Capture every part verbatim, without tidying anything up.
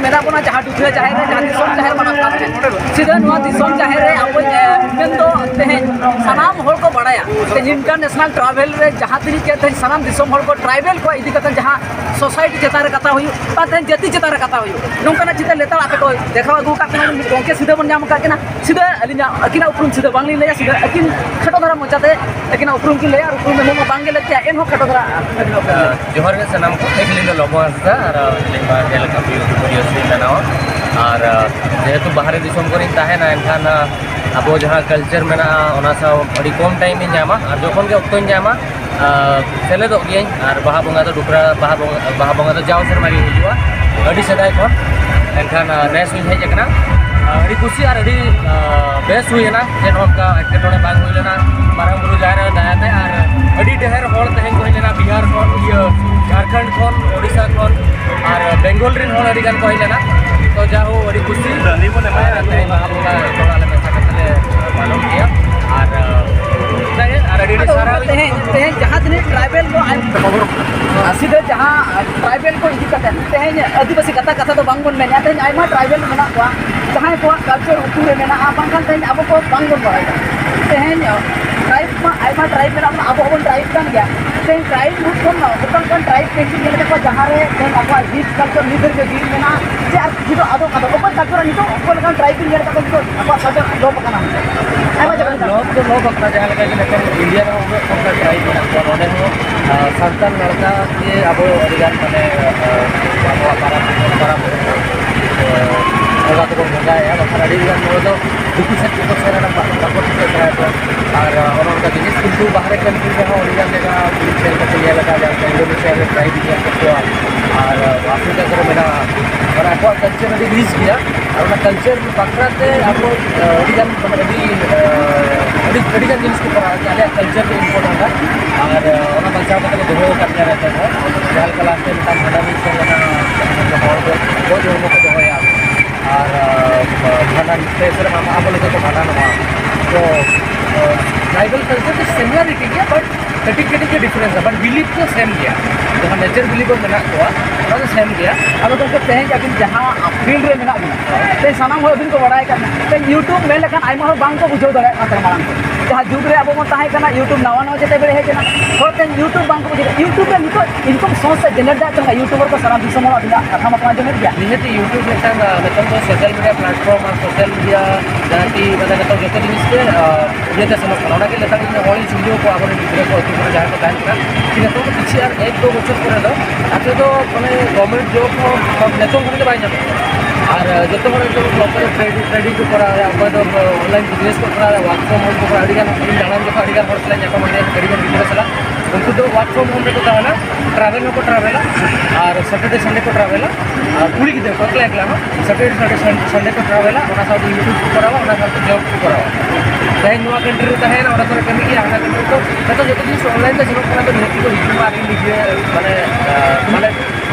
ᱢᱮᱱᱟᱜ ᱵᱚᱱᱟ ᱡᱟᱦᱟᱸ ᱰᱩᱵᱨᱟᱹ ᱡᱟᱦᱮᱨ ᱨᱮ, ᱡᱟᱦᱟᱸ ᱫᱤᱥᱚᱢ ᱡᱟᱦᱮᱨ ᱢᱟᱱᱟᱣ ᱠᱟᱱ ᱛᱮ, ᱥᱤᱫᱷᱟᱹ ᱱᱚᱣᱟ ᱫᱤᱥᱚᱢ ᱡᱟᱦᱮᱨ ᱨᱮ ᱟᱵᱚ, ᱮ, ᱢᱮᱱᱫᱚ ᱛᱮᱦᱮᱧ ᱥᱟᱱᱟᱢ ᱦᱚᱲ ᱠᱚ ᱵᱟᱲᱟᱭᱟ, ᱛᱮᱦᱮᱧ international travel ᱨᱮ ᱡᱟᱦᱟᱸ ᱛᱤᱱᱟᱹᱜ ᱜᱮ ᱛᱮᱦᱮᱧ ᱥᱟᱱᱟᱢ ᱫᱤᱥᱚᱢ ᱦᱚᱲ ᱠᱚ tribal ᱠᱚ ᱤᱫᱤ ᱠᱟᱛᱮ ᱡᱟᱦᱟᱸ society ᱪᱮᱛᱟᱱ ᱨᱮ ᱠᱟᱛᱷᱟ ᱦᱩᱭᱩᱜ, ᱵᱟ ᱛᱮᱦᱮᱧ ᱡᱟᱹᱛᱤ ᱪᱮᱛᱟᱱ ᱨᱮ ᱠᱟᱛᱷᱟ ᱦᱩᱭᱩᱜ, ᱱᱚᱝᱠᱟᱱᱟᱜ ᱪᱤᱛᱟᱹᱨ ᱞᱮᱛᱟᱲ ᱟᱯᱮ ᱠᱚ ᱫᱮᱠᱷᱟᱣ ᱟᱹᱜᱩ ᱟᱠᱟᱫ ᱛᱟᱦᱮᱱᱟ᱾ ᱜᱚᱢᱠᱮ ᱥᱤᱫᱷᱟᱹ ᱵᱚᱱ ᱧᱟᱢ ᱟᱠᱟᱫ ᱠᱤᱱᱟ, ᱥᱤᱫᱷᱟᱹ ᱟᱹᱞᱤᱧᱟᱜ ᱟᱹᱠᱤᱱᱟᱜ ᱩᱯᱨᱩᱢ ᱥᱤᱫᱷᱟᱹ ᱵᱟᱝᱞᱤᱧ ᱞᱟᱹᱭᱟ, ᱥᱤᱫᱷᱟᱹ ᱟᱹᱠᱤᱱ ᱠᱷᱟᱴᱚ ᱫᱷᱟᱨᱟ ᱢᱚᱪᱟᱛᱮ ᱟᱹᱠᱤᱱᱟᱜ ᱩᱯᱨᱩᱢ ᱠᱤᱱ ᱞᱟᱹᱭᱟ, ᱟᱨ ᱩᱯᱨᱩᱢ ᱮᱢᱚᱜ ᱢᱟ ᱵᱟᱝᱜᱮ ᱞᱟᱹᱠᱛᱤᱭᱟ, ᱮᱱᱦᱚᱸ ᱠᱷᱟᱴᱚ ᱫᱷᱟᱨᱟ ᱟᱹᱵᱤᱱᱟᱜ ᱩᱯᱨᱩᱢ ᱞᱟᱹᱭ᱾ ᱡᱚᱦᱟᱨ ᱜᱮ ᱥᱟᱱᱟᱢ ᱠᱚ, ᱤᱧ ᱫᱚ ᱞᱚᱵᱚ ᱦᱟᱸᱥᱫᱟ ᱟᱨ ᱟᱹᱞᱤᱧ ᱢᱟ ᱡᱮᱞᱮᱠᱟ ᱯᱤᱭᱩ ᱯᱩᱨᱤᱭᱟᱹ ᱥᱮᱫ ᱵᱮᱱᱟᱣᱟ᱾ ᱟᱨ ᱡᱮᱦᱮᱛᱩ ᱵᱟᱦᱨᱮ ᱫᱤᱥᱚᱢ ᱠᱚᱨᱮᱧ ᱛᱟᱦᱮᱱᱟ, ᱮᱱᱠᱷᱟᱱ ᱟᱵᱚ ᱡᱟᱦᱟᱸ culture ᱢᱮᱱᱟᱜᱼᱟ, ᱚᱱᱟ ᱥᱟᱶ ᱟᱹᱰᱤ ᱠᱚᱢ time ᱤᱧ ᱧᱟᱢᱟ, ᱟᱨ ᱡᱚᱠᱷᱚᱱ ᱜᱮ ᱚᱠᱛᱚᱧ ᱧᱟᱢᱟ, ᱥᱮᱞᱮᱫᱚᱜ ᱜᱤᱭᱟᱹᱧ᱾ ᱟᱨ ᱵᱟᱦᱟ ᱵᱚᱸᱜᱟ ᱫᱚ ᱰᱩᱠᱨᱟ ᱵᱟᱦᱟ ᱵᱚᱸᱜᱟ, ᱵᱟᱦᱟ ᱵᱚᱸᱜᱟ ᱫᱚ ᱡᱟᱣ ᱥᱮᱨᱢᱟ ᱜᱮ ᱦᱩᱭᱩᱜᱼᱟ, ᱟᱹᱰᱤ ᱥᱮᱫᱟᱭ ᱠᱷᱚᱱ᱾ ᱮᱱᱠᱷᱟᱱ ᱱᱮᱥ ᱦᱚᱧ ᱦᱮᱡ ᱟᱠᱟᱱᱟ᱾ ᱟᱹᱰᱤ ᱠᱩᱥᱤ ᱟᱨ ᱟᱹᱰᱤ ᱵᱮᱥ ᱦᱩᱭᱮᱱᱟ, ᱪᱮᱫ ᱦᱚᱸ ᱚᱱᱠᱟ ᱮᱴᱠᱮᱴᱚᱬᱮ ᱵᱟᱝ ᱦᱩᱭ ᱞᱮᱱᱟ᱾ ᱢᱟᱨᱟᱝ ᱵᱩᱨᱩ ᱡᱟᱦᱮᱨ ᱟᱭᱳ ᱫᱟᱭᱟᱛᱮ ᱟᱨ ᱟᱹᱰᱤ ᱰᱷᱮᱨ ᱦᱚᱲ ᱛᱮᱦᱮᱧ ᱠᱚ ᱦᱮᱡ ᱞᱮᱱᱟ, ᱵᱤᱦᱟᱨ ᱠᱷᱚᱱ, ᱤᱭᱟᱹ, ᱡᱷᱟᱲᱠᱷᱚᱸᱰ ᱠᱷᱚᱱ, ᱳᱰᱤᱥᱟ ᱠᱷᱚᱱ, ᱟᱨ ᱵᱮᱝᱜᱚᱞ ᱨᱮᱱ ᱦᱚᱲ ᱟᱹᱰᱤ ᱜᱟᱱ ᱠᱚ ᱦᱮᱡ ᱞᱮᱱᱟ᱾ ᱛᱚ ᱡᱟᱦᱳ, ᱟᱹᱰᱤ ᱠᱩᱥᱤ᱾ ᱟᱨ ᱛᱮᱦᱮᱧ ᱵᱟᱦᱟ ᱵᱚᱸᱜᱟ ᱡᱚᱛᱚ ᱦᱚᱲ ᱟᱞᱮ ᱢᱮᱥᱟ ᱠᱟᱛᱮ ᱞᱮ ᱯᱟᱞᱚᱱ ᱜᱮᱭᱟ᱾ ᱟᱨ ᱚᱱᱠᱟᱜᱮ ᱟᱨ ᱟᱹᱰᱤ ᱟᱹᱰᱤ ᱟᱫᱚ ᱥᱟᱨᱦᱟᱣ᱾ ᱛᱮᱦᱮᱧ ᱛᱮᱦᱮᱧ ᱡᱟᱦᱟᱸ ᱛᱤᱱᱟᱹᱜ tribal ᱠᱚ ᱟᱭ-, ᱥᱤᱫᱷᱟᱹ ᱡᱟᱦᱟᱸ tribal ᱠᱚ ᱤᱫᱤ ᱠᱟᱛᱮ ᱛᱮᱦᱮᱧ ᱟᱹᱫᱤᱵᱟᱹᱥᱤ ᱠᱟᱛᱷᱟ ᱠᱟᱛᱷᱟ ᱫᱚ ᱵᱟᱝᱵᱚᱱ ᱢᱮᱱᱟ, ᱛᱮᱦᱮᱧ ᱟᱭᱢᱟ tribal ᱢᱮᱱᱟᱜ ᱠᱚᱣᱟ, ᱡᱟᱦᱟᱸᱭ ᱠᱚᱣᱟᱜ culture ᱩᱛᱩ ᱨᱮ ᱢᱮᱱᱟᱜᱼᱟ, ᱵᱟᱝᱠᱷᱟᱱ ᱛᱮᱦᱮᱧ ᱟᱵᱚ ᱠᱚ ᱵᱟᱝᱵᱚᱱ ᱵᱟᱲᱟᱭᱟ᱾ ᱛᱮᱦᱮᱧ tribe ᱢᱟ ᱟᱭᱢᱟ tribe ᱢᱮᱱᱟᱜ ᱵᱚᱱᱟ, ᱟᱵᱚ ᱦᱚᱸᱵᱚᱱ tribe ᱠᱟᱱ ᱜᱮᱭᱟ᱾ ᱛᱮᱦᱮᱧ tribe root ᱠᱷᱚᱱ ᱚᱠᱟ ᱞᱮᱠᱟᱱ tribe ᱛᱮᱦᱮᱧ ᱧᱮᱞ ᱟᱠᱟᱫ ᱠᱚᱣᱟ ᱡᱟᱦᱟᱸ ᱨᱮ ᱛᱮᱦᱮᱧ ᱟᱠᱚᱣᱟᱜ ᱦᱤᱡ culture ᱱᱤᱫᱷᱟᱹᱱ ᱜᱮ ᱡᱤᱣᱤ ᱢᱮᱱᱟᱜᱼᱟ, ᱡᱮ ᱟᱨ ᱱᱤᱛᱚᱜ ᱟᱫᱚᱜ ᱠᱟᱱᱟ, ᱚᱠᱚᱭ culture ᱱᱤᱛᱚᱜ ᱚᱠᱚᱭ ᱞᱮᱠᱟᱱ tribe ᱵᱤᱱ ᱧᱮᱞ ᱟᱠᱟᱫ ᱠᱚᱣᱟ ᱱᱤᱛᱚᱜ ᱟᱠᱚᱣᱟᱜ culture ᱞᱚᱯ ᱟᱠᱟᱱᱟ? ᱟᱭᱢᱟ ᱡᱟᱭᱜᱟ ᱨᱮ ᱞᱚᱯ ᱫᱚ ᱞᱚᱯ ᱟᱠᱟᱱᱟ, ᱡᱟᱦᱟᱸ ᱞᱮᱠᱟ ᱡᱮ ᱱᱤᱛᱚᱝ ᱤᱱᱰᱤᱭᱟ ᱨᱮᱦᱚᱸ ᱩᱱᱟᱹᱜ ᱚᱱᱠᱟ tribe ᱢᱮᱱᱟᱜ ᱠᱚᱣᱟ, ᱱᱚᱰᱮ ᱦᱚᱸ ᱥᱟᱱᱛᱟᱲ ᱞᱮᱠᱟ ᱜᱮ ᱟᱵᱚ ᱟᱹᱰᱤᱜᱟᱱ ᱢᱟᱱᱮ ᱟᱵᱚᱣᱟᱜ ᱯᱟᱨᱟᱵᱽ ᱯᱟᱨᱟᱵᱽ ᱵᱚᱸᱜᱟ ᱠᱚᱵᱚᱱ ᱵᱚᱸᱜᱟᱭᱟ, ᱵᱟᱠᱷᱟᱱ ᱟᱹᱰᱤᱜᱟᱱ ᱱᱚᱰᱮ ᱫᱚ ᱫᱤᱠᱩ ᱥᱮᱫ ᱠᱚᱠᱚ ᱥᱮᱱ ᱮᱱᱟ, ᱵᱟᱠᱚ ᱴᱷᱤᱠᱟᱹ ᱫᱟᱲᱮᱭᱟᱠᱚᱣᱟ᱾ ᱟᱨ ᱚᱱᱮ ᱚᱱᱠᱟ ᱡᱤᱱᱤᱥ ᱠᱤᱱᱛᱩ ᱵᱟᱦᱨᱮ ᱠᱟᱱᱴᱨᱤ ᱨᱮᱦᱚᱸ ᱟᱹᱰᱤᱜᱟᱱ ᱡᱟᱭᱜᱟ ᱧᱮᱞ ᱠᱟᱛᱮ ᱧᱮᱞ ᱟᱠᱟᱫ ᱡᱟᱦᱟᱸ ᱞᱮᱠᱟ ᱤᱱᱰᱳᱱᱮᱥᱤᱭᱟ ᱨᱮ ᱴᱨᱟᱭᱤᱵᱽ ᱧᱮᱞ ᱠᱮᱫ ᱠᱚᱣᱟ, ᱟᱨ ᱟᱯᱷᱨᱤᱠᱟ ᱠᱚᱨᱮ ᱢᱮᱱᱟᱜᱼᱟ, ᱢᱟᱱᱮ ᱟᱠᱚᱣᱟᱜ ᱠᱟᱞᱪᱟᱨ ᱟᱹᱰᱤ ᱨᱤᱪ ᱜᱮᱭᱟ᱾ ᱟᱨ ᱚᱱᱟ ᱠᱟᱞᱪᱟᱨ ᱵᱟᱠᱷᱨᱟ ᱛᱮ ᱟᱠᱚ ᱟᱹᱰᱤᱜᱟᱱ ᱢᱟᱱᱮ ᱟᱹᱰᱤ ᱟᱹᱰᱤ ᱟᱹᱰᱤᱜᱟᱱ ᱡᱤᱱᱤᱥ ᱠᱚ ᱠᱚᱨᱟᱣ ᱮᱫᱟ᱾ ᱟᱞᱮᱭᱟᱜ ᱠᱟᱞᱪᱟᱨ ᱫᱚ ᱤᱢᱯᱚᱨᱴᱮᱱᱴᱟ, ᱟᱨ ᱚᱱᱟ ᱵᱟᱧᱪᱟᱣ ᱠᱟᱛᱮ ᱠᱚ ᱫᱚᱦᱚ ᱟᱠᱟᱫ ᱜᱮᱭᱟ ᱱᱤᱛᱚᱜ ᱦᱚᱸ᱾ ᱡᱟᱦᱟᱸ ᱞᱮᱠᱟ ᱞᱟᱦᱟᱛᱮ ᱢᱤᱫᱴᱟᱝ ᱵᱷᱟᱸᱰᱟᱱ ᱥᱮ ᱚᱱᱟ ᱦᱚᱲ ᱫᱚ ᱜᱚᱡ ᱦᱚᱲᱢᱚ ᱠᱚ ᱫᱚᱦᱚᱭᱟ, ᱟᱨ ᱵᱷᱟᱸᱰᱟᱱ ᱯᱮ ᱥᱮᱨᱢᱟ ᱢᱟ ᱟᱵᱚ ᱞᱮᱠᱟ ᱠᱚ ᱵᱷᱟᱸᱰᱟᱱᱚᱜᱼᱟ᱾ ᱛᱚ ᱴᱨᱟᱭᱵᱟᱞ ᱠᱟᱞᱪᱟᱨ ᱫᱚ ᱥᱤᱢᱤᱞᱟᱨᱤᱴᱤ ᱜᱮᱭᱟ, ᱵᱟᱴ ᱠᱟᱹᱴᱤᱡ ᱠᱟᱹᱴᱤᱡ ᱜᱮ ᱰᱤᱯᱷᱟᱨᱮᱱᱥᱟ, ᱵᱟᱴ ᱵᱤᱞᱤᱯ ᱫᱚ ᱥᱮᱢ ᱜᱮᱭᱟ᱾ ᱡᱟᱦᱟᱸ ᱱᱮᱪᱟᱨ ᱵᱤᱞᱤᱯ ᱢᱮᱱᱟᱜ ᱠᱚᱣᱟ, ᱚᱱᱟ ᱫᱚ ᱥᱮᱢ ᱜᱮᱭᱟ᱾ ᱟᱫᱚ ᱜᱚᱢᱠᱮ, ᱛᱮᱦᱮᱧ ᱟᱹᱵᱤᱱ ᱡᱟᱦᱟᱸ ᱯᱷᱤᱞᱰ ᱨᱮ ᱢᱮᱱᱟᱜ ᱵᱤᱱᱟ, ᱛᱮᱦᱮᱧ ᱥᱟᱱᱟᱢ ᱦᱚᱲ ᱟᱹᱵᱤᱱ ᱠᱚ ᱵᱟᱲᱟᱭ ᱠᱟᱱᱟ᱾ ᱛᱮᱦᱮᱧ YouTube ᱢᱮᱱ ᱞᱮᱠᱷᱟᱱ ᱟᱭᱢᱟ ᱦᱚᱲ ᱵᱟᱝ ᱠᱚ ᱵᱩᱡᱷᱟᱹᱣ ᱫᱟᱲᱮᱭᱟᱜ ᱠᱟᱱ ᱛᱟᱦᱮᱸ ᱢᱟᱲᱟᱝ ᱛᱮ᱾ ᱡᱟᱦᱟᱸ ᱡᱩᱜᱽ ᱨᱮ ᱟᱵᱚ ᱵᱚᱱ ᱛᱟᱦᱮᱸ ᱠᱟᱱᱟ, YouTube ᱱᱟᱣᱟ ᱱᱟᱣᱟ ᱡᱮᱛᱮ ᱵᱮᱲᱮ ᱦᱮᱡ ᱮᱱᱟ, ᱦᱚᱲ ᱛᱮᱦᱮᱧ YouTube ᱵᱟᱝ ᱠᱚ ᱵᱩᱡᱷᱟᱹᱣ ᱫᱟ᱾ YouTube ᱨᱮ ᱱᱤᱛᱚᱜ ᱤᱱᱠᱟᱢ ᱥᱳᱨᱥ ᱥᱮ ᱡᱮᱱᱟᱨᱮᱴ ᱫᱟᱲᱮᱭᱟᱜ ᱠᱟᱱᱟ, YouTuber ᱠᱚ ᱥᱟᱱᱟᱢ ᱫᱤᱥᱚᱢ ᱦᱚᱲ ᱟᱹᱵᱤᱱᱟᱜ ᱠᱟᱛᱷᱟ ᱢᱟᱠᱚ ᱟᱸᱡᱚᱢᱮᱫ ᱜᱮᱭᱟ᱾ ᱱᱤᱦᱟᱹᱛ YouTube ᱢᱤᱫᱴᱟᱝ, ᱟᱸ, ᱱᱤᱛᱚᱝ ᱫᱚ social media platform ᱟᱨ social media ᱡᱟᱦᱟᱸ ᱠᱤ ᱢᱟᱱᱮ ᱱᱤᱛᱚᱝ ᱡᱚᱛᱚ ᱡᱤᱱᱤᱥ ᱜᱮ, ᱟᱸ, ᱤᱭᱟᱹᱛᱮ ᱥᱮᱱᱚᱜ ᱠᱟᱱᱟ᱾ ᱚᱱᱟᱜᱮ ᱞᱮᱛᱟᱲ ᱤᱧ ᱦᱚᱲᱤᱧ ᱥᱩᱡᱷᱟᱹᱣ ᱠᱚᱣᱟ, ᱟᱵᱚᱨᱮᱱ ᱜᱤᱫᱽᱨᱟᱹ ᱠᱚ ᱟᱹᱛᱩ ᱠᱚᱨᱮ ᱡᱟᱦᱟᱸᱭ ᱠᱚ ᱛᱟᱦᱮᱱ ᱠᱟᱱᱟ, ᱡᱮ ᱱᱤᱛᱚᱝ ᱫᱚ ᱠᱤᱪᱷᱩ ᱟᱨ ᱮᱠ ᱫᱩ ᱵᱚᱪᱷᱚᱨ ᱯᱚᱨᱮ ᱫᱚ ᱟᱯᱮ ᱫᱚ ᱢᱟᱱᱮ government job ᱦᱚᱸ ᱱᱤᱛᱚᱝ ᱠᱷᱚᱱ ᱜᱮ ᱵᱟᱭ ᱧᱟᱢᱚᱜ ᱠᱟᱱᱟ᱾ ᱟᱨ ᱡᱚᱛᱚ ᱦᱚᱲ ᱱᱤᱛᱚᱝ ᱚᱠᱚᱭ ᱫᱚ trading, trading ᱠᱚ ᱠᱚᱨᱟᱣᱮᱫᱟ, ᱚᱠᱚᱭ ᱫᱚ online business ᱠᱚ ᱠᱚᱨᱟᱣᱮᱫᱟ, work from home ᱠᱚ ᱠᱚᱨᱟᱣ, ᱟᱹᱰᱤ ᱜᱟᱱ ᱤᱧ ᱫᱟᱬᱟᱱ ᱡᱚᱠᱷᱚᱱ ᱟᱹᱰᱤ ᱜᱟᱱ ᱦᱚᱲ ᱥᱟᱞᱟᱜ ᱧᱟᱯᱟᱢ ᱦᱩᱭ ᱞᱮᱱᱟ, ᱟᱹᱰᱤ ᱜᱟᱱ ᱜᱤᱫᱽᱨᱟᱹ ᱥᱟᱞᱟᱜ᱾ ᱩᱱᱠᱩ ᱫᱚ work from home ᱨᱮᱠᱚ ᱛᱟᱦᱮᱱᱟ, travel ᱦᱚᱸᱠᱚ travelᱟ, ᱟᱨ Saturday Sunday ᱠᱚ travelᱟ᱾ ᱟᱨ ᱠᱩᱲᱤ ᱜᱤᱫᱽᱨᱟᱹ ᱠᱚ ᱮᱠᱞᱟ ᱮᱠᱞᱟ ᱦᱚᱸ Saturday Sunday, Sunday ᱠᱚ travelᱟ, ᱚᱱᱟ ᱥᱟᱶᱛᱮ YouTube ᱠᱚ ᱠᱚᱨᱟᱣᱟ, ᱚᱱᱟ ᱥᱟᱶᱛᱮ job ᱠᱚ ᱠᱚᱨᱟᱣᱟ᱾ ᱛᱮᱦᱮᱧ ᱱᱚᱣᱟ country ᱨᱮ ᱛᱟᱦᱮᱸᱭᱮᱱᱟ, ᱚᱸᱰᱮ ᱠᱷᱚᱱ ᱠᱟᱹᱢᱤ ᱜᱮᱭᱟ, ᱦᱟᱱᱟ country ᱨᱮ᱾ ᱛᱚ ᱱᱤᱛᱚᱜ ᱡᱚᱛᱚ ᱡᱤᱱᱤᱥ online ᱛᱮ ᱪᱟᱞᱟᱜ ᱠᱟᱱᱟ, ᱛᱚ ᱱᱤᱦᱟᱹᱛ ᱜᱮ ᱦᱤᱡᱩᱜ ᱢᱟ᱾ ᱟᱨ ᱤᱧ ᱱᱤᱡᱮ ᱢᱟᱱᱮ, ᱟᱸ, ᱢᱟᱱᱮ,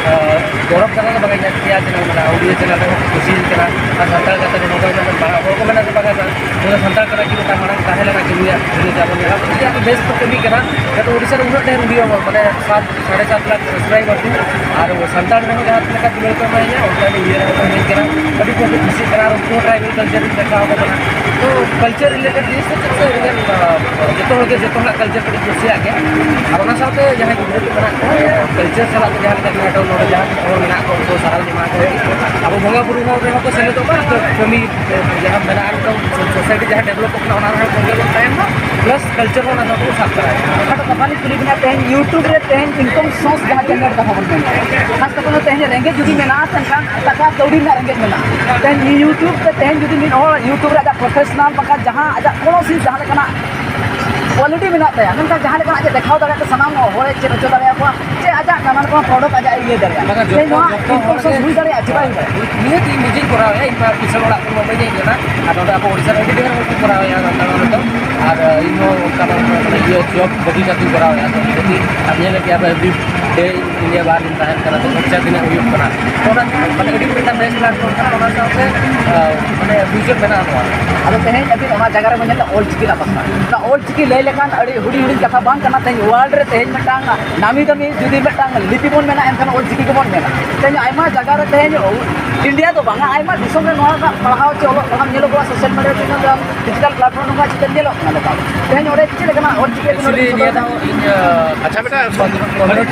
ᱟᱸ, ᱜᱚᱨᱚᱵᱽ ᱠᱟᱛᱷᱟ ᱫᱚ ᱵᱟᱝ ᱠᱟᱱᱟ, ᱡᱮ ᱪᱮᱱᱮᱞ ᱢᱮᱱᱟᱜᱼᱟ, ᱩᱲᱤᱭᱟ ᱪᱮᱱᱮᱞ ᱨᱮᱦᱚᱸ ᱠᱚ ᱠᱩᱥᱤᱭᱟᱹᱧ ᱠᱟᱱᱟ᱾ ᱟᱨ ᱥᱟᱱᱛᱟᱲ ᱠᱟᱛᱷᱟ ᱨᱮ ᱱᱚᱝᱠᱟ ᱢᱮᱱᱟᱜᱼᱟ, ᱵᱟᱝ, ᱦᱚᱲ ᱠᱚ ᱢᱮᱱᱟ ᱡᱮ ᱵᱟᱝᱟ ᱥᱟᱨ, ᱱᱚᱣᱟ ᱥᱟᱱᱛᱟᱲ ᱠᱟᱱᱟ ᱠᱤ ᱢᱤᱫᱴᱟᱝ ᱢᱟᱲᱟᱝ ᱛᱟᱦᱮᱸ ᱞᱮᱱᱟ ᱠᱤ ᱱᱩᱭᱟᱜ video ᱡᱮ ᱟᱵᱚ ᱧᱮᱞᱟ, ᱩᱱᱤᱭᱟᱜ ᱫᱚ ᱵᱮᱥ ᱠᱚ ᱠᱟᱹᱢᱤ ᱠᱟᱱᱟ᱾ ᱡᱟᱛᱮ ᱳᱰᱤᱥᱟ ᱨᱮ ᱩᱱᱟᱹᱜ ᱰᱷᱮᱨ video ᱵᱚᱞᱮ ᱥᱟᱛ, ᱥᱟᱲᱮ ᱥᱟᱛ ᱞᱟᱠᱷ subscriber ᱠᱚ, ᱟᱨ ᱥᱟᱱᱛᱟᱲ ᱨᱮᱦᱚᱸ ᱡᱟᱦᱟᱸ ᱞᱮᱠᱟ ᱫᱩᱞᱟᱹᱲ ᱠᱚ ᱮᱢᱟᱭᱟ, ᱚᱱᱠᱟ ᱜᱮ ᱩᱭᱦᱟᱹᱨ ᱦᱚᱸᱠᱚ ᱮᱢᱟᱹᱧ ᱠᱟᱱᱟ᱾ ᱟᱹᱰᱤ ᱠᱚ ᱠᱩᱥᱤᱜ ᱠᱟᱱᱟ, ᱟᱨ ᱩᱱᱠᱩ ᱦᱚᱸ tribal culture ᱤᱧ ᱫᱮᱠᱷᱟᱣ ᱟᱠᱚ ᱠᱟᱱᱟ᱾ ᱛᱚ culture related ᱡᱤᱱᱤᱥ ᱫᱚ ᱪᱮᱫ ᱥᱮ ᱟᱹᱰᱤᱜᱟᱱ, ᱟᱸ, ᱡᱚᱛᱚ ᱦᱚᱲᱜᱮ ᱡᱚᱛᱚ ᱦᱚᱲᱟᱜ culture ᱠᱟᱹᱴᱤᱡ ᱠᱩᱥᱤᱭᱟᱜ ᱜᱮᱭᱟ᱾ ᱟᱨ ᱚᱱᱟ ᱥᱟᱶᱛᱮ ᱡᱟᱦᱟᱸᱭ ᱜᱤᱫᱽᱨᱟᱹ ᱠᱚ ᱢᱮᱱᱟᱜ ᱠᱚᱣᱟ, culture ᱥᱟᱞᱟᱜ ᱛᱮ ᱡᱟᱦᱟᱸ ᱞᱮᱠᱟ ᱡᱟᱦᱟᱸ ᱫᱚ ᱱᱚᱰᱮ ᱡᱟᱦᱟᱸ ᱛᱤᱱᱟᱹᱜ ᱦᱚᱲ ᱢᱮᱱᱟᱜ ᱠᱚᱣᱟ, ᱩᱱᱠᱩ ᱥᱟᱨᱦᱟᱣ ᱮᱢᱟ ᱠᱚ ᱞᱟᱹᱜᱤᱫ ᱟᱵᱚ ᱵᱚᱸᱜᱟ ᱵᱩᱨᱩ ᱦᱚᱸ ᱨᱮᱦᱚᱸ ᱠᱚ ᱥᱮᱞᱮᱫᱚᱜ ᱢᱟ, ᱛᱚ ᱠᱟᱹᱢᱤ ᱡᱟᱦᱟᱸ ᱢᱮᱱᱟᱜᱼᱟ, ᱱᱤᱛᱚᱝ society ᱡᱟᱦᱟᱸ develop ᱚᱱᱟ ᱨᱮᱦᱚᱸ ᱥᱚᱸᱜᱮ ᱵᱚᱱ ᱛᱟᱦᱮᱱ ᱢᱟ, plus culture ᱦᱚᱸ ᱚᱱᱟ ᱥᱟᱶᱛᱮ ᱵᱚᱱ ᱥᱟᱵ ᱛᱚᱨᱟᱭᱟ᱾ ᱟᱫᱚ ᱠᱟᱛᱷᱟ ᱞᱤᱧ ᱠᱩᱞᱤ ᱵᱤᱱᱟ, ᱛᱮᱦᱮᱧ YouTube ᱨᱮ ᱛᱮᱦᱮᱧ income source ᱡᱟᱦᱟᱸ generate ᱠᱟᱛᱷᱟ ᱵᱚᱱ ᱢᱮᱱ ᱠᱟᱱᱟ, ᱠᱷᱟᱥ ᱠᱟᱛᱮ ᱫᱚ ᱛᱮᱦᱮᱧ ᱨᱮᱸᱜᱮᱡ ᱡᱩᱫᱤ ᱢᱮᱱᱟᱜᱼᱟ, ᱮᱱᱠᱷᱟᱱ ᱴᱟᱠᱟ ᱠᱟᱹᱣᱰᱤ ᱨᱮᱱᱟᱜ ᱨᱮᱸᱜᱮᱡ ᱢᱮᱱᱟᱜᱼᱟ᱾ ᱛᱮᱦᱮᱧ YouTube ᱛᱮ ᱛᱮᱦᱮᱧ ᱡᱩᱫᱤ ᱢᱤᱫ ᱦᱚᱲ YouTube ᱨᱮ ᱟᱡᱟᱜ professional ᱵᱟᱝᱠᱷᱟᱱ ᱡᱟᱦᱟᱸ ᱟᱡᱟᱜ ᱠᱚᱱᱚ ᱥᱤ ᱡᱟᱦᱟᱸ ᱞᱮᱠᱟᱱᱟᱜ quality ᱢᱮᱱᱟᱜ ᱛᱟᱭᱟ, ᱢᱮᱱᱠᱷᱟᱱ ᱡᱟᱦᱟᱸ ᱞᱮᱠᱟᱱᱟᱜ ᱡᱮ ᱫᱮᱠᱷᱟᱣ ᱫᱟᱲᱮᱭᱟᱜ ᱛᱮ ᱥᱟᱱᱟᱢ ᱦᱚᱲᱮ ᱪᱮᱫ ᱦᱚᱪᱚ ᱫᱟᱲᱮᱭᱟᱠᱚᱣᱟ, ᱪᱮ ᱟᱡᱟᱜ ᱱᱟᱱᱟ ᱨᱚᱠᱚᱢ product ᱟᱡᱟᱜ ᱤᱭᱟᱹ ᱫᱟᱲᱮᱭᱟᱜᱼᱟ᱾ ᱵᱟᱝᱟ, ᱛᱮᱦᱮᱧ ᱡᱚᱛᱚ, ᱱᱚᱣᱟ ᱡᱚᱛᱚ income ᱦᱚᱲ source ᱜᱮ ᱦᱩᱭ ᱫᱟᱲᱮᱭᱟᱜᱼᱟ, ᱪᱮᱫᱟᱜ ᱦᱩᱭ ᱫᱟᱲᱮᱭᱟᱜᱼᱟ? ᱱᱤᱭᱟᱹ ᱤᱧ ᱱᱤᱡᱮᱧ ᱠᱚᱨᱟᱣᱮᱫᱼᱟ, ᱤᱧ ᱢᱟ ᱠᱤᱥᱟᱹᱬ ᱚᱲᱟᱜ ᱠᱷᱚᱱ ᱢᱟ ᱵᱟᱹᱧ ᱦᱮᱡ ᱞᱮᱱᱟ, ᱟᱨ ᱱᱚᱰᱮ ᱟᱵᱚ ᱳᱰᱤᱥᱟ ᱨᱮ ᱟᱹᱰᱤ ᱰᱷᱮᱨ ᱦᱚᱲ ᱠᱚ ᱠᱚᱨᱟᱣᱮᱫᱼᱟ ᱥᱟᱱᱛᱟᱲ ᱦᱚᱲ ᱫᱚ᱾ ᱟᱨ ᱤᱧ ᱦᱚᱸ ᱚᱱᱠᱟ ᱫᱚ ᱢᱟᱱᱮ ᱤᱭᱟᱹ ᱡᱚᱵ ᱵᱟᱹᱜᱤ ᱠᱟᱛᱮᱧ ᱠᱚᱨᱟᱣᱮᱫᱼᱟ᱾ ᱛᱚ ᱱᱤᱭᱟᱹ ᱠᱟᱹᱴᱤᱡ ᱟᱨ ᱧᱮᱞᱮᱫ ᱜᱮᱭᱟ ᱯᱮ, ᱮᱵᱨᱤ ᱰᱮ ᱤᱧ ᱤᱱᱰᱤᱭᱟ ᱵᱟᱦᱟᱨ ᱨᱤᱧ ᱛᱟᱦᱮᱱ ᱠᱟᱱᱟ, ᱛᱚ ᱠᱷᱚᱨᱪᱟ ᱛᱤᱱᱟᱹᱜ ᱦᱩᱭᱩᱜ ᱠᱟᱱᱟ᱾ ᱛᱚ ᱚᱱᱟ ᱢᱟᱱᱮ ᱟᱹᱰᱤ ᱢᱤᱫᱴᱟᱝ ᱵᱮᱥ ᱯᱞᱟᱴᱯᱷᱚᱨᱢ ᱠᱟᱱᱟ᱾ ᱚᱱᱟ ᱥᱟᱶᱛᱮ ᱟᱸ, ᱢᱟᱱᱮ ᱢᱤᱭᱩᱡᱤᱭᱟᱢ ᱢᱮᱱᱟᱜᱼᱟ ᱱᱚᱣᱟ᱾ ᱟᱫᱚ ᱛᱮᱦᱮᱧ ᱟᱹᱵᱤᱱ ᱚᱱᱟ ᱡᱟᱭᱜᱟ ᱨᱮᱵᱚᱱ ᱧᱮᱞ ᱮᱫᱟ ᱚᱞ ᱪᱤᱠᱤ ᱨᱮᱱᱟᱜ ᱯᱟᱥᱱᱟᱣ᱾ ᱚᱱᱟ ᱚᱞ ᱪᱤᱠᱤ ᱞᱟᱹᱭ ᱞᱮᱠᱷᱟᱱ ᱟᱹᱰᱤ ᱦᱩᱰᱤᱧ ᱦᱩᱰᱤᱧ ᱠᱟᱛᱷᱟ ᱵᱟᱝ ᱠᱟᱱᱟ᱾ ᱛᱮᱦᱮᱧ ᱣᱟᱨᱞᱰ ᱨᱮ ᱛᱮᱦᱮᱧ ᱢᱤᱫᱴᱟᱝ ᱱᱟᱢᱤ ᱫᱟᱢᱤ ᱡᱩᱫᱤ ᱢᱤᱫᱴᱟᱝ ᱞᱤᱯᱤ ᱵᱚᱱ ᱢᱮᱱᱟ, ᱮᱱᱠᱷᱟᱱ ᱚᱞ ᱪᱤᱠᱤ ᱜᱮᱵᱚᱱ ᱢᱮᱱᱟ᱾ ᱛᱮᱦᱮᱧ ᱟᱭᱢᱟ ᱡᱟᱭᱜᱟ ᱨᱮ, ᱛᱮᱦᱮᱧ ᱤᱱᱰᱤᱭᱟ ᱫᱚ ᱵᱟᱝᱟ, ᱟᱭᱢᱟ ᱫᱤᱥᱚᱢ ᱨᱮ ᱱᱚᱣᱟ ᱨᱮᱱᱟᱜ ᱯᱟᱲᱦᱟᱣ ᱪᱮ ᱚᱞᱚᱜ ᱯᱟᱲᱦᱟᱣ ᱧᱮᱞᱚᱜᱚᱜᱼᱟ, ᱥᱳᱥᱟᱞ ᱢᱤᱰᱤᱭᱟ ᱨᱮ ᱛᱤᱱᱟᱹᱜ ᱜᱟᱱ ᱰᱤᱡᱤᱴᱟᱞ ᱯᱞᱟᱴᱯᱷᱚᱨᱢ ᱨᱮᱱᱟᱜ ᱪᱤᱛᱟᱹᱨ ᱧᱮᱞᱚᱜ ᱠᱟᱱᱟ ᱱᱮᱛᱟᱨ᱾ ᱛᱮᱦᱮᱧ ᱚᱸᱰᱮ ᱪᱮᱫ ᱞᱮᱠᱟᱱᱟᱜ ᱚᱞ ᱪᱤᱠᱤ ᱟᱹᱵᱤᱱ ᱟᱪᱪᱷᱟ, ᱚᱸᱰᱮ ᱵᱤᱱ ᱵᱤᱱ ᱥᱚᱫᱚᱨ ᱫᱟᱲᱮᱭᱟᱜᱼᱟ? ᱟᱪᱪᱷᱟ, ᱢᱤᱫᱴᱟᱝ ᱥᱚᱨᱴ,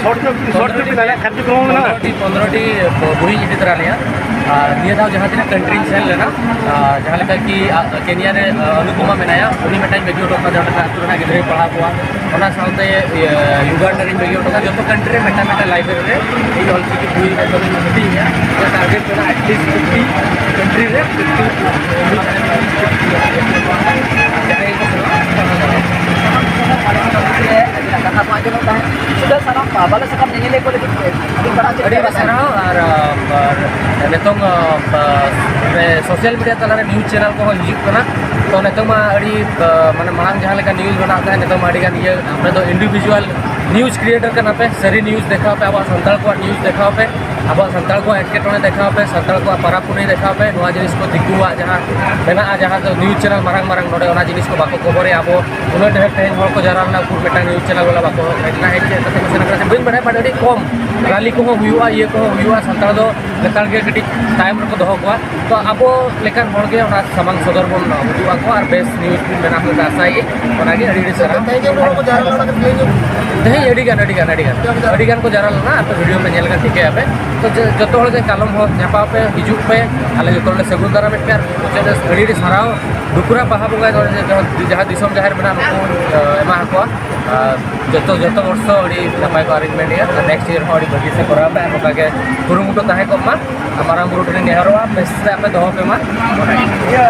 ᱥᱚᱨᱴ ᱧᱚᱜ ᱵᱤᱱ ᱫᱟᱲᱮᱭᱟᱜ ᱠᱷᱟᱱ ᱡᱩᱫᱤ ᱵᱚᱱ ᱢᱮᱱᱟ᱾ ᱯᱚᱱᱨᱚᱴᱤ, ᱯᱚᱱᱨᱚᱴᱤ ᱵᱳᱭ ᱤᱫᱤ ᱛᱚᱨᱟ ᱞᱮᱭᱟ᱾ ᱟᱨ ᱱᱤᱭᱟᱹ ᱫᱷᱟᱣ ᱡᱟᱦᱟᱸ ᱛᱤᱱᱟᱹᱜ ᱠᱟᱱᱴᱨᱤᱧ ᱥᱮᱱ ᱞᱮᱱᱟ, ᱟᱨ ᱡᱟᱦᱟᱸ ᱞᱮᱠᱟ ᱠᱤ, ᱟ, ᱠᱮᱱᱤᱭᱟ ᱨᱮ, ᱟ, ᱚᱱᱩᱯᱚᱢᱟ ᱢᱮᱱᱟᱭᱟ, ᱩᱱᱤ ᱢᱤᱫᱴᱟᱝ ᱵᱟᱹᱜᱤ ᱦᱚᱴᱚ ᱠᱟᱫᱟ, ᱚᱸᱰᱮᱱᱟᱜ ᱟᱹᱛᱩ ᱨᱮᱱᱟᱜ ᱜᱤᱫᱽᱨᱟᱹᱭ ᱯᱟᱲᱦᱟᱣ ᱠᱚᱣᱟ᱾ ᱚᱱᱟ ᱥᱟᱶᱛᱮ, ᱤᱭᱟᱹ, ᱭᱩᱜᱟᱱᱰᱟ ᱨᱤᱧ ᱵᱟᱹᱜᱤ ᱦᱚᱴᱚ ᱠᱟᱫᱟ᱾ ᱡᱚᱛᱚ ᱠᱟᱱᱴᱨᱤ ᱨᱮ ᱢᱤᱫᱴᱟᱝ ᱢᱤᱫᱴᱟᱝ ᱞᱟᱭᱵᱨᱮᱨᱤ ᱨᱮ ᱤᱧ ᱚᱞ ᱪᱤᱠᱤ ᱵᱳᱭ ᱨᱮ ᱫᱚᱧ ᱦᱟᱹᱴᱤᱧᱟ᱾ ᱡᱮ ᱴᱟᱨᱜᱮᱴ ᱢᱮᱱᱟᱜᱼᱟ, ᱮᱴᱞᱤᱥᱴ ᱯᱷᱤᱯᱴᱤ ᱠᱟᱱᱴᱨᱤ ᱨᱮ ᱯᱷᱤᱯᱴᱤ ᱡᱟᱦᱟᱸᱭ ᱠᱚ ᱥᱮᱱᱚᱜᱼᱟ᱾ ᱠᱟᱛᱷᱟ ᱠᱚ ᱟᱸᱡᱚᱢᱚᱜ ᱛᱟᱦᱮᱸᱫ᱾ ᱥᱩᱫᱷᱟᱹ ᱥᱟᱱᱟᱢ ᱵᱟᱞᱮ ᱥᱟᱠᱟᱢ ᱧᱮᱧᱮᱞᱤᱭᱟᱹ ᱠᱚ ᱞᱟᱹᱜᱤᱫ ᱛᱮ ᱟᱹᱰᱤ ᱵᱟᱲᱟ ᱟᱹᱰᱤ ᱟᱹᱰᱤ ᱥᱟᱨᱦᱟᱣ᱾ ᱟᱨ, ᱟᱨ ᱱᱤᱛᱚᱝ, ᱟ, ᱟ, ᱨᱮ ᱥᱳᱥᱟᱞ ᱢᱤᱰᱤᱭᱟ ᱛᱟᱞᱟᱨᱮ ᱱᱤᱭᱩᱡᱽ ᱪᱮᱱᱮᱞ ᱠᱚᱦᱚᱸ ᱦᱤᱡᱩᱜ ᱠᱟᱱᱟ᱾ ᱛᱚ ᱱᱤᱛᱚᱝ ᱢᱟ ᱟᱹᱰᱤ, ᱟ, ᱢᱟᱱᱮ ᱢᱟᱲᱟᱝ ᱡᱟᱦᱟᱸ ᱞᱮᱠᱟ ᱱᱤᱭᱩᱡᱽ ᱵᱮᱱᱟᱣ ᱛᱟᱦᱮᱸᱫ, ᱱᱤᱛᱚᱝ ᱢᱟ ᱟᱹᱰᱤ ᱜᱟᱱ ᱤᱭᱟᱹ, ᱟᱯᱮ ᱫᱚ ᱤᱱᱰᱤᱵᱷᱤᱡᱩᱣᱟᱞ ᱱᱤᱭᱩᱡᱽ ᱠᱨᱤᱭᱮᱴᱟᱨ ᱠᱟᱱᱟ ᱯᱮ, ᱥᱟᱹᱨᱤ ᱱᱤᱭᱩᱡᱽ ᱫᱮᱠᱷᱟᱣ ᱯᱮ, ᱟᱵᱚᱣᱟᱜ ᱥᱟᱱᱛᱟᱲ ᱠᱚᱣᱟᱜ ᱱᱤᱭᱩᱡᱽ ᱫᱮᱠᱷᱟᱣ ᱯᱮ, ᱟᱵᱚᱣᱟᱜ ᱥᱟᱱᱛᱟᱲ ᱠᱚᱣᱟᱜ ᱮᱴᱠᱮᱴᱚᱬᱮ ᱫᱮᱠᱷᱟᱣ ᱯᱮ, ᱥᱟᱱᱛᱟᱲ ᱠᱚᱣᱟᱜ ᱯᱟᱨᱟᱵᱽ ᱯᱩᱱᱟᱹᱭ ᱫᱮᱠᱷᱟᱣ ᱯᱮ᱾ ᱱᱚᱣᱟ ᱡᱤᱱᱤᱥ ᱠᱚ ᱫᱤᱠᱩᱣᱟᱜ ᱡᱟᱦᱟᱸ ᱢᱮᱱᱟᱜᱼᱟ, ᱡᱟᱦᱟᱸ ᱫᱚ ᱱᱤᱭᱩᱡᱽ ᱪᱮᱱᱮᱞ ᱢᱟᱨᱟᱝ ᱢᱟᱨᱟᱝ ᱱᱚᱰᱮ ᱚᱱᱟ ᱡᱤᱱᱤᱥ ᱠᱚ ᱵᱟᱠᱚ ᱠᱚᱵᱷᱚᱨᱮᱜᱼᱟ᱾ ᱟᱵᱚ ᱩᱱᱟᱹᱜ ᱰᱷᱮᱨ ᱛᱮᱦᱮᱧ ᱦᱚᱲ ᱠᱚ ᱡᱟᱣᱨᱟ ᱞᱮᱱᱟ, ᱩᱠᱩᱨ ᱢᱤᱫᱴᱟᱝ ᱱᱤᱭᱩᱡᱽ ᱪᱮᱱᱮᱞ ᱵᱟᱞᱟ ᱵᱟᱠᱚ ᱦᱮᱡ ᱞᱮᱱᱟ, ᱦᱮᱡ ᱪᱮᱫ ᱠᱟᱛᱮ ᱠᱚ ᱥᱮᱱ ᱠᱟᱱᱟ ᱥᱮ ᱵᱟᱹᱧ ᱵᱟᱲᱟᱭᱟ, but ᱟᱹᱰᱤ ᱠᱚᱢ ᱨᱟᱞᱤ ᱠᱚᱦᱚᱸ ᱦᱩᱭᱩᱜᱼᱟ, ᱤᱭᱟᱹ ᱠᱚᱦᱚᱸ ᱦᱩᱭᱩᱜᱼᱟ, ᱥᱟᱱᱛᱟᱲ ᱫᱚ ᱞᱮᱛᱟᱲ ᱜᱮ ᱠᱟᱹᱴᱤᱡ ᱛᱟᱭᱚᱢ ᱨᱮᱠᱚ ᱫᱚᱦᱚ ᱠᱚᱣᱟ᱾ ᱛᱚ ᱟᱵᱚ ᱞᱮᱠᱟᱱ ᱦᱚᱲ ᱜᱮ ᱚᱱᱟ ᱥᱟᱢᱟᱝ ᱥᱚᱫᱚᱨ ᱵᱚᱱ ᱩᱫᱩᱜ ᱟᱠᱚᱣᱟ ᱟᱨ ᱵᱮᱥ ᱱᱤᱭᱩᱡᱽ ᱵᱚᱱ ᱵᱮᱱᱟᱣ ᱠᱟᱛᱮ ᱟᱥᱟᱭᱮᱫ, ᱚᱱᱟᱜᱮ ᱟᱹᱰᱤ ᱟᱹᱰᱤ ᱥᱟᱨᱦᱟᱣ᱾ ᱛᱮᱦᱮᱧ ᱡᱮ ᱩᱱᱟᱹᱜ ᱦᱚᱲ ᱠᱚ ᱡᱟᱣᱨᱟ ᱞᱮᱱᱟ, ᱠᱟᱹᱴᱤᱡ ᱞᱟᱹᱭ ᱧᱚᱜ᱾ ᱛᱮᱦᱮᱧ ᱟᱹᱰᱤ ᱜᱟᱱ, ᱟᱹᱰᱤ ᱜᱟᱱ, ᱟᱹᱰᱤ ᱜᱟᱱ, ᱟᱹᱰᱤ ᱜᱟᱱ ᱠᱚ ᱡᱟᱣᱨᱟ ᱞᱮᱱᱟ, ᱟᱯᱮ ᱵᱷᱤᱰᱤᱭᱳ ᱯᱮ ᱧᱮᱞ ᱠᱷᱟᱱ ᱴᱷᱤᱠᱟᱹᱭᱟ ᱯᱮ᱾ ᱛᱚ ᱡᱚ-, ᱡᱚᱛᱚ ᱦᱚᱲ ᱜᱮ ᱠᱟᱞᱚᱢ ᱦᱚᱸ ᱧᱟᱯᱟᱢ ᱯᱮ, ᱦᱤᱡᱩᱜ ᱯᱮ, ᱟᱞᱮ ᱡᱚᱛᱚ ᱦᱚᱲ ᱞᱮ ᱥᱟᱹᱜᱩᱱ ᱫᱟᱨᱟᱢᱮᱫ ᱯᱮᱭᱟ᱾ ᱟᱨ ᱢᱩᱪᱟᱹᱫ ᱨᱮ ᱟᱹᱰᱤ ᱟᱹᱰᱤ ᱥᱟᱨᱦᱟᱣ᱾ ᱰᱩᱠᱩᱨᱟ ᱵᱟᱦᱟ ᱵᱚᱸᱜᱟ ᱱᱚᱰᱮ ᱡᱟᱦᱟᱸ, ᱡᱟᱦᱟᱸ ᱫᱤᱥᱚᱢ ᱡᱟᱦᱮᱨ ᱢᱮᱱᱟᱜᱼᱟ, ᱱᱩᱠᱩ, ᱮ, ᱮᱢᱟ ᱟᱠᱚᱣᱟ᱾ ᱟᱨ ᱡᱚᱛᱚ, ᱡᱚᱛᱚ ᱵᱚᱨᱥᱚ ᱟᱹᱰᱤ ᱱᱟᱯᱟᱭ ᱠᱚ arrangement ᱮᱫᱟ᱾ ᱟᱨ next year ᱦᱚᱸ ᱟᱹᱰᱤ ᱵᱷᱟᱹᱜᱤ ᱥᱮ ᱠᱚᱨᱟᱣ ᱯᱮ, ᱟᱨ ᱱᱚᱝᱠᱟ ᱜᱮ ᱠᱩᱨᱩᱢᱩᱴᱩ ᱛᱟᱦᱮᱸ ᱠᱚᱜ ᱢᱟ᱾ ᱟᱨ ᱢᱟᱨᱟᱝ ᱵᱩᱨᱩ ᱴᱷᱮᱱᱤᱧ ᱱᱮᱦᱚᱨᱚᱜᱼᱟ, ᱵᱮᱥ ᱛᱮ ᱟᱯᱮ ᱫᱚᱦᱚ ᱯᱮ ᱢᱟ᱾ ᱤᱭᱟᱹ,